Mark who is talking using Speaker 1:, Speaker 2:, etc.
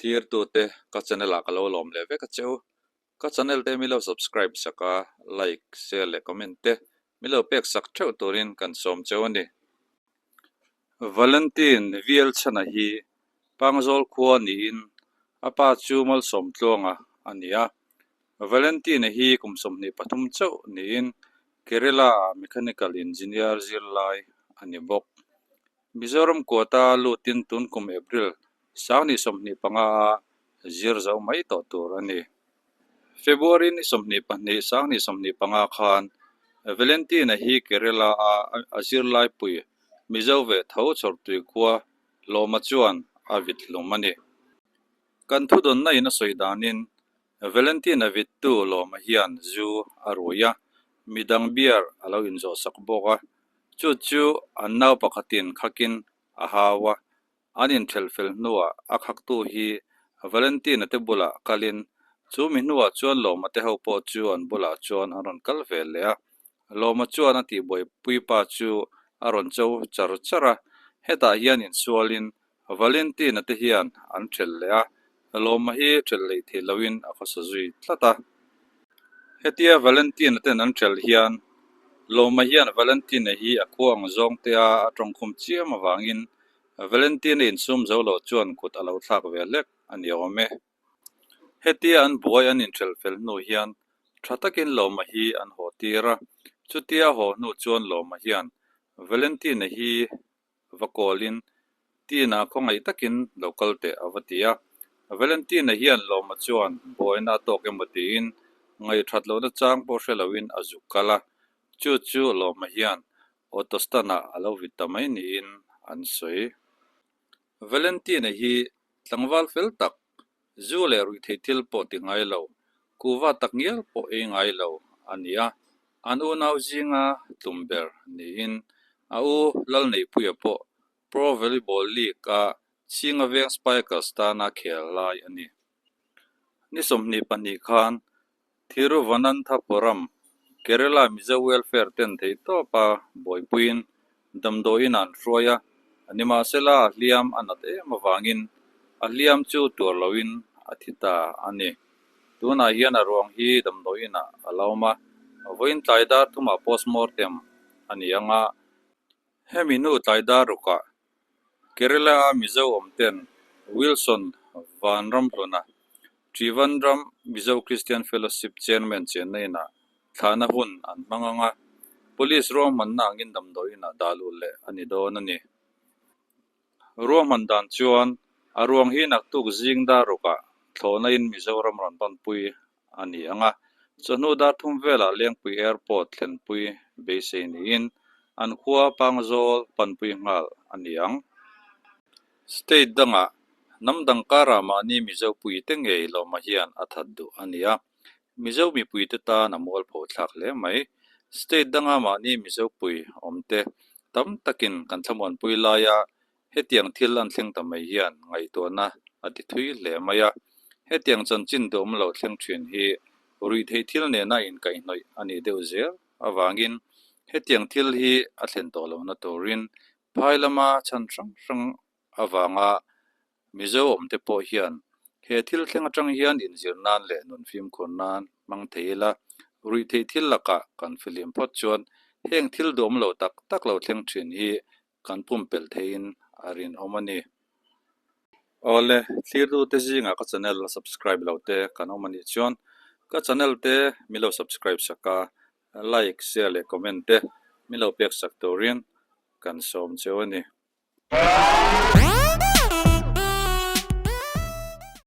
Speaker 1: Thlirtute ka channel ah ka lo lawm leh vek a che u. Ka channel te mi lo subscribe sak a, like, share leh comment te mi lo pek sak theuh turin kan sawm cheu a ni. Valentine Vielchhana hi Pangzawl khua niin a pa chu Malsawmtluanga a ni a. Valentine hi kum 23 chauh niin Kerala-ah mechanical engineer zirlai a ni bawk. Mizoram quota lutin tun kum April 2025 a zir zo mai tawh tur a ni. February ni 22 2025 khan Valentina hi Kerala-a a zirlaipui Mizo ve tho chhawrtui khua Lawma chuan a vit hlum a ni. Kan thudawnna in a sawi danin Valentina vittu Lawma hian zu a rui a, midang beer a lo inzawhsak bawk a, chu chu an nau pakhatin khakin a hau a, an inthelh fel hnuah a khaktu hi Valentina te bulah kalin chu mi hnuah chuan Lawma te ho pawh chu an bulah chuan an rawn kal ve leh a, Lawma chuan a tihbuaipui pa chu a rawn cho char char a, hetah hian insualin Valentina te hian an thelh leh a, Lawma hi thelh leh theih loin a khawsa zui tlat a. Hetia Valentina ten an thelh hian Lawma hian Valentina hi a khua ang zawng te a a tawngkhum chiam avangin Valentina insum zo lo chuan kut a lo thlak ve hlek a ni awm e. Hetia an buai an inthelh fel hnu hian tha takin Lawma hi an haw tir a, chutia haw hnu chuan Lawma hian Valentina hi va kawlin Tina khawngaih takin lo kal teh a va ti a. Valentina hian Lawma chuan buaina a tawk emaw tiin ngaihthat lohna chang pawh hre loin a zuk kal a, chu chu Lawma hian auto stand-ah a lo vit ta mai niin an sawi. Valentina hi tlangval fel tak, zu leh ruihtheih thil pawh ti ngai lo, kuhva tak ngial pawh ei ngai lo a ni a, an unau zinga tlum ber niin a u Lalneihpuia pawh Pro Volleyball League-a Chhinga Veng Spikers tana khel lai a ni. Ni 22 khan Thiruvananthapuram, Kerala Mizo Welfare ten theihtawpa buaipuiin damdawiin an hruai a, nimahsela a hliam a nat em avangin a hliam chu tuar loin a thi ta a ni. Tunah hian a ruang hi damdawiinah a la awm a, vawiin tlai dar thumah postmortem a ni ang a, hemi hnu tlai dar rukah Kerala-a Mizo awmten Wilson Vanramhluna, Trivandrum Mizo Christian Fellowship Chairman chenna inah thlahna hun an hmang ang a, Police ruahmanna angin damdawiinah dah luh leh a ni dawn a ni. Ruahman dan chuan a ruang hi naktuk zing dar rukah thlawhnain Mizoram rawn panpui a ni ang a, chawhnu dar thum velah Lengpui Airport thlenpui beisei niin an khua Pangzawl panpui nghal a ni ang. State dangah hnam dang karah mahni Mizo puite ngei lawma hian a that duh a ni a, Mizo mipuite tan a mualpho thlak hle mai. State danga mahni Mizo pui awmte tam takin kan thlamuanpui laia Hetiang thil an thleng ta mai hian ngaihtuahna a ti thui hle mai a, hetiang chanchin duhawm lo thleng thin hi ruihtheih thil nena inkaihhnawih a nih deuh zel avangin hetiang thil hi a thlen tawh lohna turin phai lama chhan hrang hrang avanga Mizo awmte pawh hian he thil thleng atang hian inzir nan leh nun fimkhur nan hmang thei ila, ruihtheih thil lakah kan fihlim phawt chuan heng thil duhawm lo tak tak lo thleng thin hi kan pumpelh theiin a rinawm a ni. Awle, thlirtute zingah ka channel la subscribe lo te kan awm a nih chuan ka channel te min lo subscribe sak a, like, share leh comment te min lo pek sak turin kan sawm cheu a ni.